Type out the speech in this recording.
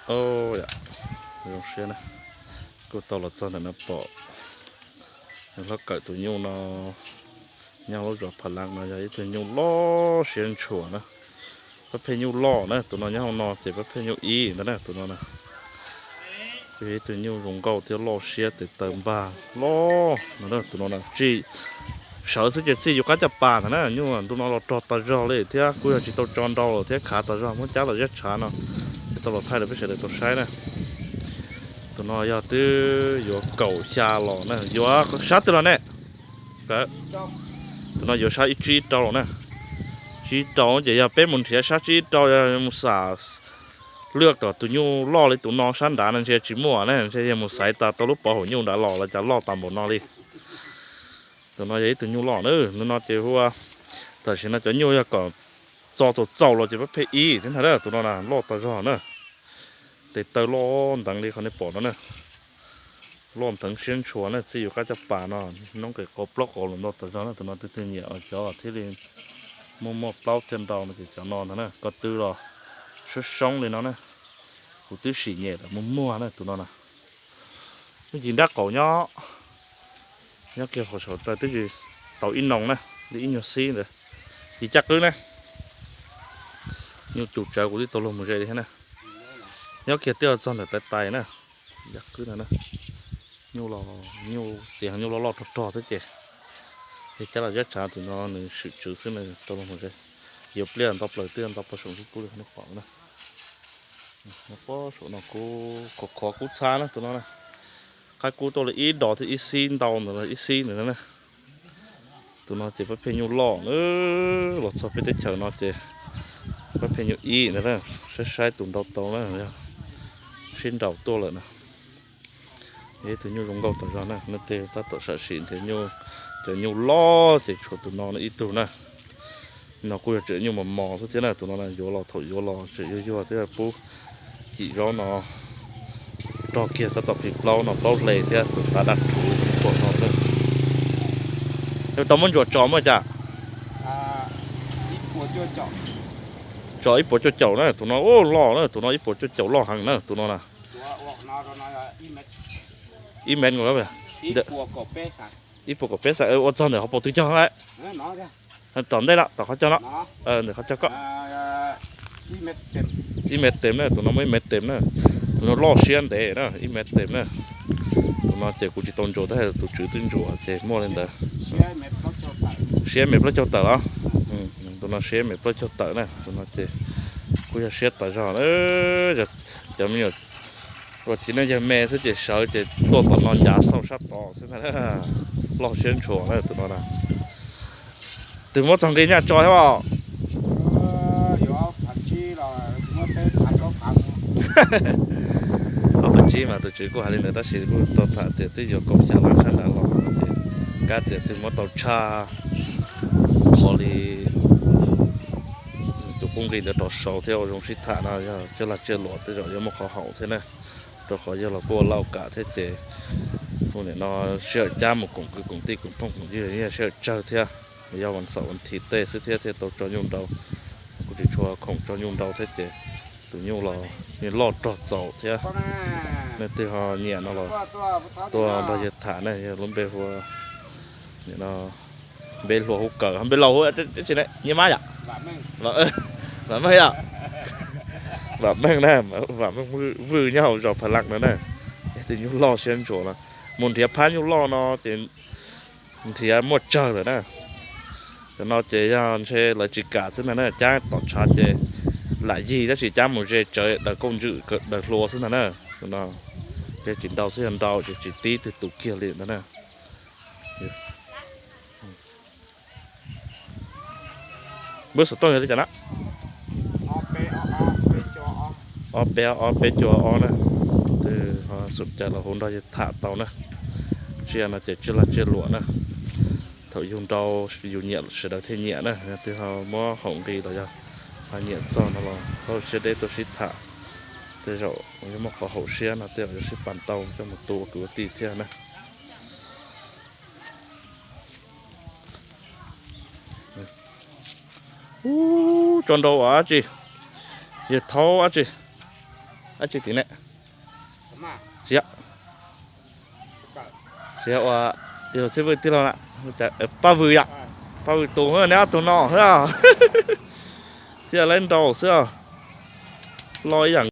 Zoo siab na, kuj tau los txog ntawm no pom hlob Kawm tus nyuj no nyob lub zos Pha Lav no yog ib tug nyuj loj siab ntshua na. Pab pheej nyuj loj na, tus no nyob hauv no ces pab pheej nyuj ib ntag na, tus no na. Yog ib tug nyuj zoo nkauj thiab loj siab tes taw npag loj no, tus no na tsis sawv xwb ces txij yus qab caj pas ntag na, nyuj ntu no los rog tas zog li thiab kuj yog tsis tau tso nrau lawm thiab khav tas zog muab cab los zaj tshav no, es tau los thaij rau peb sawv daws tau saib na. Tus no yog twb yuav kaum xya los na, yuav sab twg los ne? Tus no yuav sab ib tsib rau los na. Tsib rau ces yog peb mus nrhiav sab tsib rau, mus xam lwaj kom tus nyuj loj li tus no sab nrad no ntshe tsis muaj ne, ntshe yog mus xaiv tas tau lub pov haum nyuj nrad los los cas loj tas npaum no li. Tus no yog ib tug nyuj loj na, hnub no ces hu ua, tam sim no cov nyuj yog kom txo txaus txaus los ces pab pheej ib thiab ntag, tus no na loj tas zog na. Tes taw loj nteev li qhov nej pom no na. Loj nteev siab ntshua na, txij yus qab caj pas no, noob qes qau plaub qau los ntau tas zog na, tus no twb twg nyiam cov thiaj li muaj muaj plaub thiaj nrau no ces cov no ntag na, ko tw los soob soob li no na. Kuv twb sim nyem lawm muag muag na tus no na. Lub cim nrab qaum nyob, nyob kiag qhov saum taw twb tsis tau ib noo na, li ib nyuag xib ntawd. Cim caj qwb na, nyuj cum tsawv kuv twb tau luag mus ze li thiab na. Nyob kiag twb txog ntawm tais tais na, cim caj qwb no na. Nyuj los nyuj txiv heev, nyuj loj loj rog rog thiab ces, ces cab los zaj tshav tus no nws swm tswv xwb na, tau luag mus ze. Yuav pliaj ntau plaws twb ntau pob saum sib kub li nej pom na. Pob saum no kub khov khov kub txhab na tus no na. Qab kub tuaj li ib dos thiab ib xib ntau ntawd, ib xib ntawd na. Tus no ces pab pheej nyuj loj na, los txog peb teb chaws no ces pab pheej nyuj ib ntawd na, saib saib tus nrau tau na, sib nraus tuaj lawm na. Yog ib tug nyuj zoo nkauj tas zog na, leej twg tab tom sam sim nrhiav nyuj, cov nyuj loj ces tshuav tus no ib tug na. No kuj yog tseem nyuj mos mos xwb thiab na, tus no yuav los thaum yuav los tseem yuag yuag thiab pub cim zaub no rog kiag tab tom plig plaub no plaub hle thiab tus tav daj rhuv pom no. Tau muab ntsuas tso muaj cas? Tso ib puas cuaj caum na, tus no loj na, tus no ib puas cuaj caum loj heev na, tus no na. Ib mev, ib puas kaum peb xav ua txog ntawm qhov paus twg cog lawm? Tom ntej no, tom qhov cog no, ntawm qhov cog ko. Ib mev tes na, tus no muaj ib mev tes na. Tus no loj siab ntev na, ib mev tes na. Tus no ces kuv tsis tau ntsuas tab sis tus tswv twb ntsuas ces muaj li ntawd. Siab mev plaub caug tawm los? Tus no siab mev plaub caug tawm na, tus no ces kuj yog siab tas zog. Cov me nyuam ua txiv neej yawg me xwb ces sawv ces tuaj tom no ncav xauj sab tod xwb ntag. Loj siab ntshua na tus no na. Twg muab txog nqi nyaj tso thiab os? Ob phav tsib mas tus tswv kuj hais li ntawd tab sis kuj tau tham tias twb yuav kaum xya leej sab nrad los ces kav tias twg muab tau tshaj qhov li tus pub nqi ntawd rov saud thiab ua zoo sib tham no yog tsiaj lag tsiaj luam tej zaum yuav muaj qhov haum thiab na. Rau qhov yog los kuj ua lauj kam thiab ces nim no sij hawm cab mus koom kwv koom tij koom phooj koom ywg yog sij hawm tsawg thiab, yog vas xaum vas thiv tej xwb thiab thiaj tau tso nyuj nrau. Kuj tsis tshua khoom tso nyuj nrau thiab ces tus nyuj los loj rog txaus thiab. Leej twg ho nyiam no los tuaj nrog yawg tham na, yog lub npe hu ua, nim no npe hluas hu Kawm, npe laus hu tsi ne, Nyiaj Mab yom? Vam Meej yom? Vam Meej na, Vam Meej Vwj nyob hauv zos Pha Laj no na. Yog tus nyuj loj siab ntshua no, mus nrhiav phab nyuj loj no ces nrhiav muaj tsawg lawm na. Cov no ces yog ntshe lawv tsis kam xwb ntag na, cab tom tshav ces lam yig tab sis cab mus ze tsawv daws kauj ntswm daws hlua xwb ntag na. Cov no ces tsis nrau xwb, yog nrau ces tsis tib twg tus kiag li ntag na. Npawb xov tooj yog li cas na? Ob peb ob ob peb cuaj ob na. Twg xom cai los hu nrog yawg tham tau na. Tsiaj no ces tsiaj laj tsiaj luam na. Thaum yug nrau yus nyiam sawv daws thiaj nyiam na, yog twg ho muab haum nqi los yog ho nyiam txog no los txhob siab deb tuaj sib tham. Tej zaum yog muaj qhov haum siab no tej zaum yuav sib pab tau coj mus tu ua kwv ua tij thiab na. Ub, tso nrau dab tsi? Yawg Thaub dab tsi? Dab tsi tim ne? Tsis yog, tsis yog ua, yog xib fwb tij laug na. Paj Vwm yom? Paj Vwm tus neb ob tug no xwb. Thiaj lawv nraus xwb. Lo ib yam